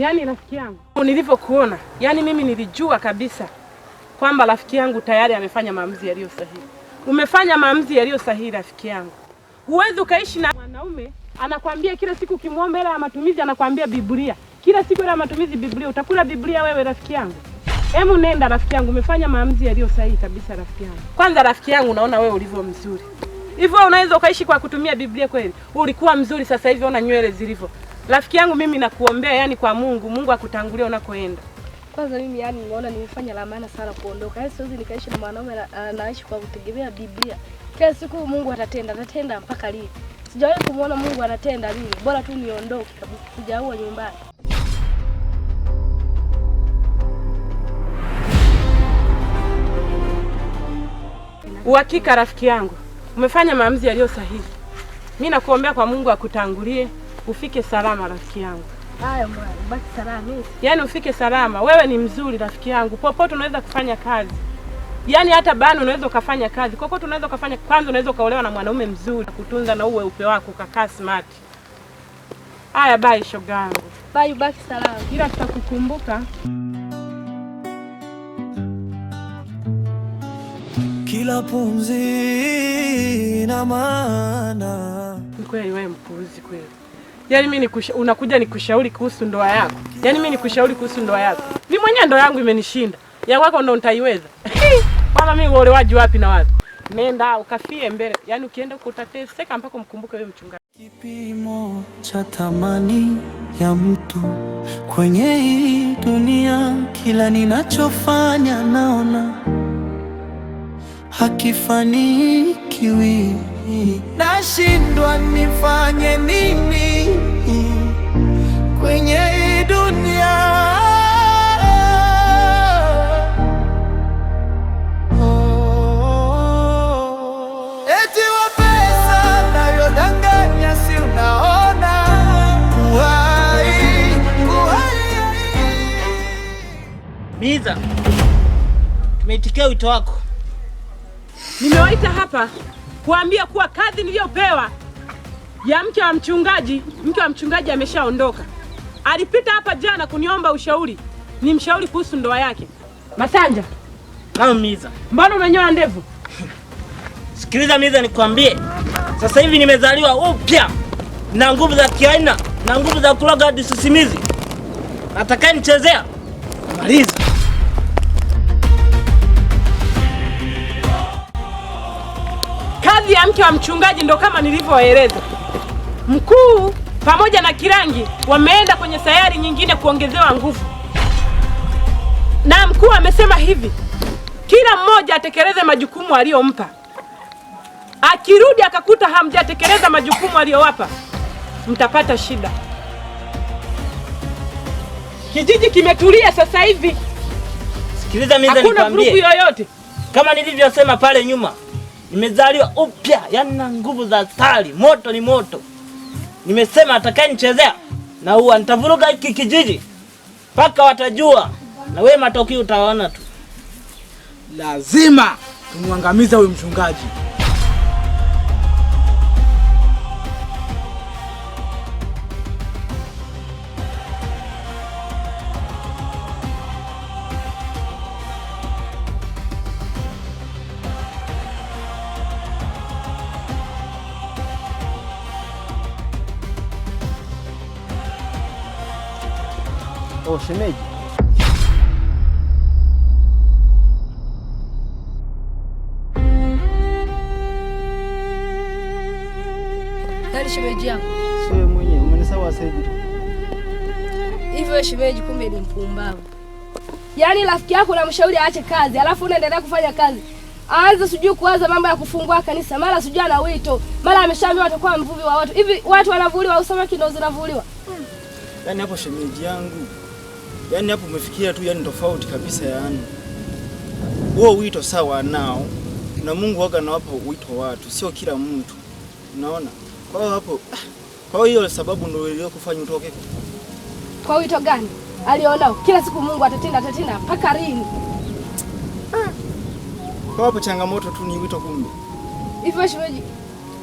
Yaani rafiki yangu, nilivyokuona, yaani mimi nilijua kabisa kwamba rafiki yangu tayari amefanya maamuzi yaliyo sahihi. Umefanya maamuzi yaliyo sahihi rafiki yangu. Huwezi ukaishi na mwanaume anakwambia kila siku ukimwomba hela ya matumizi anakwambia Biblia. Kila siku hela ya matumizi Biblia. Utakula Biblia wewe rafiki yangu? Hebu nenda rafiki yangu, umefanya maamuzi yaliyo sahihi kabisa rafiki yangu. Kwanza rafiki yangu, naona wewe ulivyo mzuri. Hivyo unaweza ukaishi kwa kutumia Biblia kweli? Ulikuwa mzuri, sasa hivi ona nywele zilivyo. Rafiki yangu mimi nakuombea yani kwa Mungu, Mungu akutangulie unakoenda. Kwanza mimi yani nimeona nimefanya la maana sana kuondoka. Yaani siwezi nikaishi na mwanaume anaishi kwa kutegemea Biblia. Kila siku Mungu atatenda, atatenda mpaka lini? Sijawahi kumuona Mungu anatenda lini. Bora tu niondoke kabisa. Sijaua nyumbani. Uhakika rafiki yangu, umefanya maamuzi yaliyo sahihi. Mimi nakuombea kwa Mungu akutangulie, ufike salama rafiki yangu. Haya bwana, baki salama. Yaani ufike salama. Wewe ni mzuri rafiki yangu. Popote unaweza kufanya kazi. Yaani hata bani unaweza ukafanya kazi. Kokote unaweza ukafanya. Kwanza unaweza ukaolewa na mwanaume mzuri, kutunza na uwe upe wako ukakaa smart. Haya bye shoga yangu. Bye, baki salama. Ila tutakukumbuka. Kila pumzi ina maana. Ni kweli wewe mpuuzi kweli. Yaani mimi unakuja nikushauri kuhusu ndoa yako. Yaani mimi nikushauri kuhusu ndoa yako. Mimi mwenyewe ndoa yangu imenishinda. Ya kwako ndo nitaiweza. Kama mimi uolewaji wapi na wapi? Nenda ukafie mbele. Yaani ukienda huko utateseka mpaka umkumbuke wewe mchungaji. Kipimo cha thamani ya mtu kwenye hii dunia, kila ninachofanya naona hakifanikiwi. Nashindwa nifanye nini kwenye hii dunia. Oh. Eti wa pesa nayodanganya, si unaona? Uhai, uhai. Miza, tumeitikia wito wako. Nimewaita hapa kuambia kuwa kazi niliyopewa ya mke wa mchungaji, mke wa mchungaji ameshaondoka. Alipita hapa jana kuniomba ushauri, nimshauri kuhusu ndoa yake. Masanja, Kama Miza. mbona umenyoa ndevu? Sikiliza Miza, nikwambie. Sasa hivi nimezaliwa upya na nguvu za kiaina na nguvu za kuloga hadi sisimizi. Nataka nichezea. Maliza. Kazi ya mke wa mchungaji ndo kama nilivyoeleza. Mkuu pamoja na Kirangi wameenda kwenye sayari nyingine kuongezewa nguvu. Na mkuu amesema hivi, kila mmoja atekeleze majukumu aliyompa. Akirudi akakuta hamjatekeleza majukumu aliyowapa, mtapata shida. Kijiji kimetulia sasa hivi, Sikiliza Miza, hakuna vurugu nikwambie. yoyote. Kama nilivyosema pale nyuma, nimezaliwa upya, yani na nguvu za hatari, moto ni moto. Nimesema atakayenichezea na huwa nitavuruga hiki kijiji mpaka watajua, na wewe matokeo utaona tu. Lazima tumwangamize huyu mchungaji. Oh, shemeji. Yaani shemeji yangu. Sio wewe mwenyewe, umenisahau sasa hivi tu. Hivyo wewe shemeji kumbe ni mpumbavu. Yaani rafiki yako unamshauri aache kazi, alafu unaendelea kufanya kazi. Aanze sijui kuwaza mambo ya kufungua kanisa, mara sijui ana wito, mara ameshaambiwa atakuwa mvuvi wa watu. Hivi watu wanavuliwa au samaki ndio zinavuliwa? Yaani hapo shemeji yangu. Yaani hapo umefikia tu yani tofauti kabisa yani. Huo wito sawa nao na Mungu waga anawapa wito watu, sio kila mtu. Unaona? Kwa hiyo hapo, kwa hiyo sababu ndio iliyokufanya utoke. Kwa wito gani alionao? Kila siku Mungu atatenda, atatenda mpaka lini? Kwa hapo changamoto tu ni wito kumbe. Hivyo shemeji,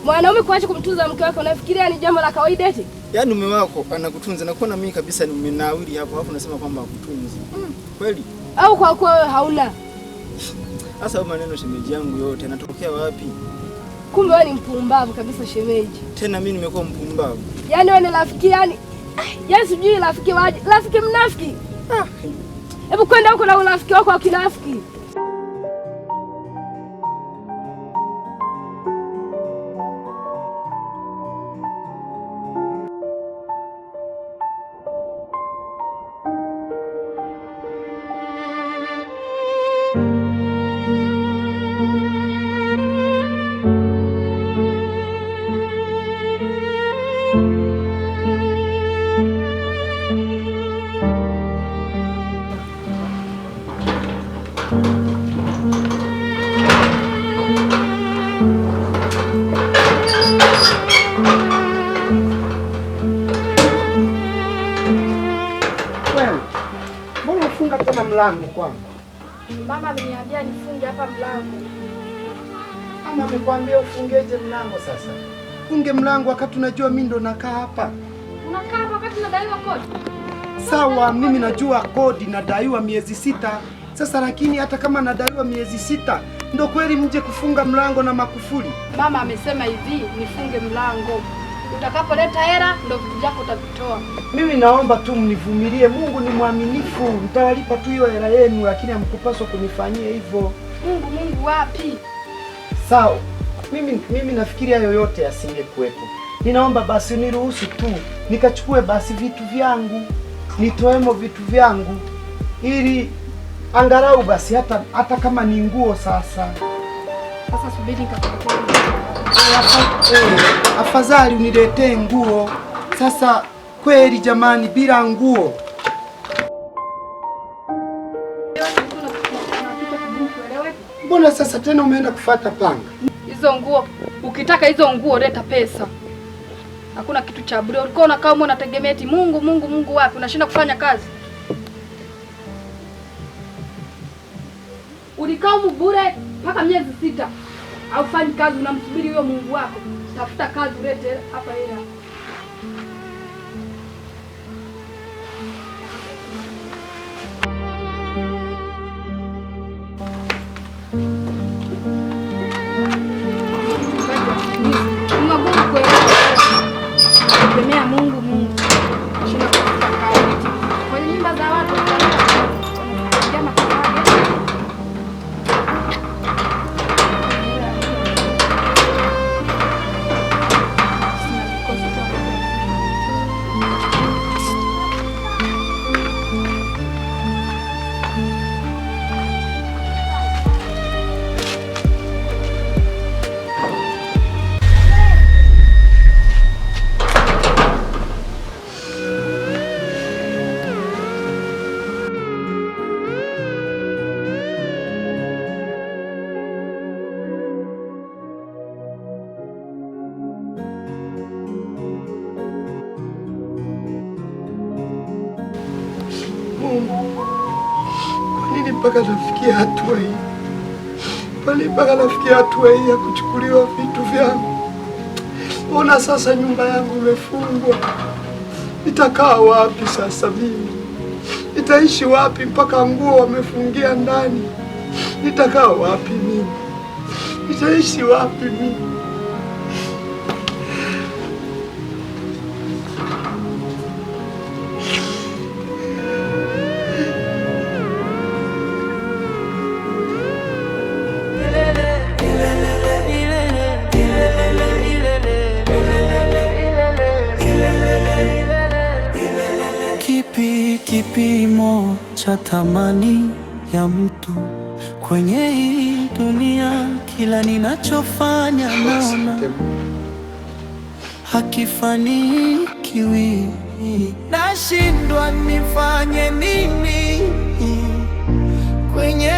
Mwanaume kuacha kumtunza mke wake unafikiria ni jambo la kawaida eti? Yaani mume wako anakutunza na kuona mimi kabisa nimenawiri hapo, hapo unasema kwamba hakutunzi. Kweli? Au kwa kuwa wewe hauna. Sasa maneno shemeji yangu yote yanatokea wapi? Kumbe wewe ni mpumbavu kabisa shemeji. Tena mimi nimekuwa mpumbavu. Yaani wewe ni rafiki yani sijui rafiki waje, rafiki mnafiki. Hebu kwenda huko na urafiki wako wa kinafiki. Mlango kwangu. Mama ameniambia nifunge hapa mlango. Mama amekwambia ufungeje mlango sasa? Funge mlango wakati unajua mimi ndo nakaa hapa. Unakaa hapa wakati unadaiwa kodi? Sawa, mimi najua kodi nadaiwa miezi 6. Sasa lakini hata kama nadaiwa miezi 6, ndo kweli mje kufunga mlango na makufuli? Mama amesema hivi, nifunge mlango. Utakapoleta hela ndo vitu vyako utavitoa. Mimi naomba tu mnivumilie, Mungu ni mwaminifu, mtawalipa tu hiyo hela yenu, lakini hamkupaswa kunifanyia hivyo. Mungu wapi? Sawa. Mimi nafikiria hayo yote yasingekuwepo. Ninaomba basi uniruhusu tu nikachukue basi vitu vyangu, nitoemo vitu vyangu ili angalau basi hata kama ni nguo sasa. Sasa subiri nikakuletea. Afadhali uniletee nguo. Sasa kweli jamani, bila nguo. Mbona sasa tena umeenda kufuata panga? Hizo nguo, ukitaka hizo nguo leta pesa. Hakuna kitu cha bure. Ulikuwa unakaa umo unategemea eti Mungu Mungu Mungu wapi? Unashinda kufanya kazi. Ulikaa humu bure mpaka miezi 6. Haufanyi kazi, unamsubiri huyo Mungu wako. Tafuta kazi ulete hapa hela. Tegemea Mungu Mungu. Shinda kutafuta kazi. Kwenye nyumba za watu wanakuja makamage. Mpaka nafikia hatua hii. Pale mpaka nafikia hatua hii ya kuchukuliwa vitu vyangu. Ona sasa nyumba yangu imefungwa. Nitakaa wapi sasa mimi? Nitaishi wapi mpaka nguo wamefungia ndani? Nitakaa wapi mimi? Nitaishi wapi mimi? Kipimo cha thamani ya mtu kwenye hii dunia, kila ninachofanya naona hakifanikiwi. Nashindwa nifanye nini kwenye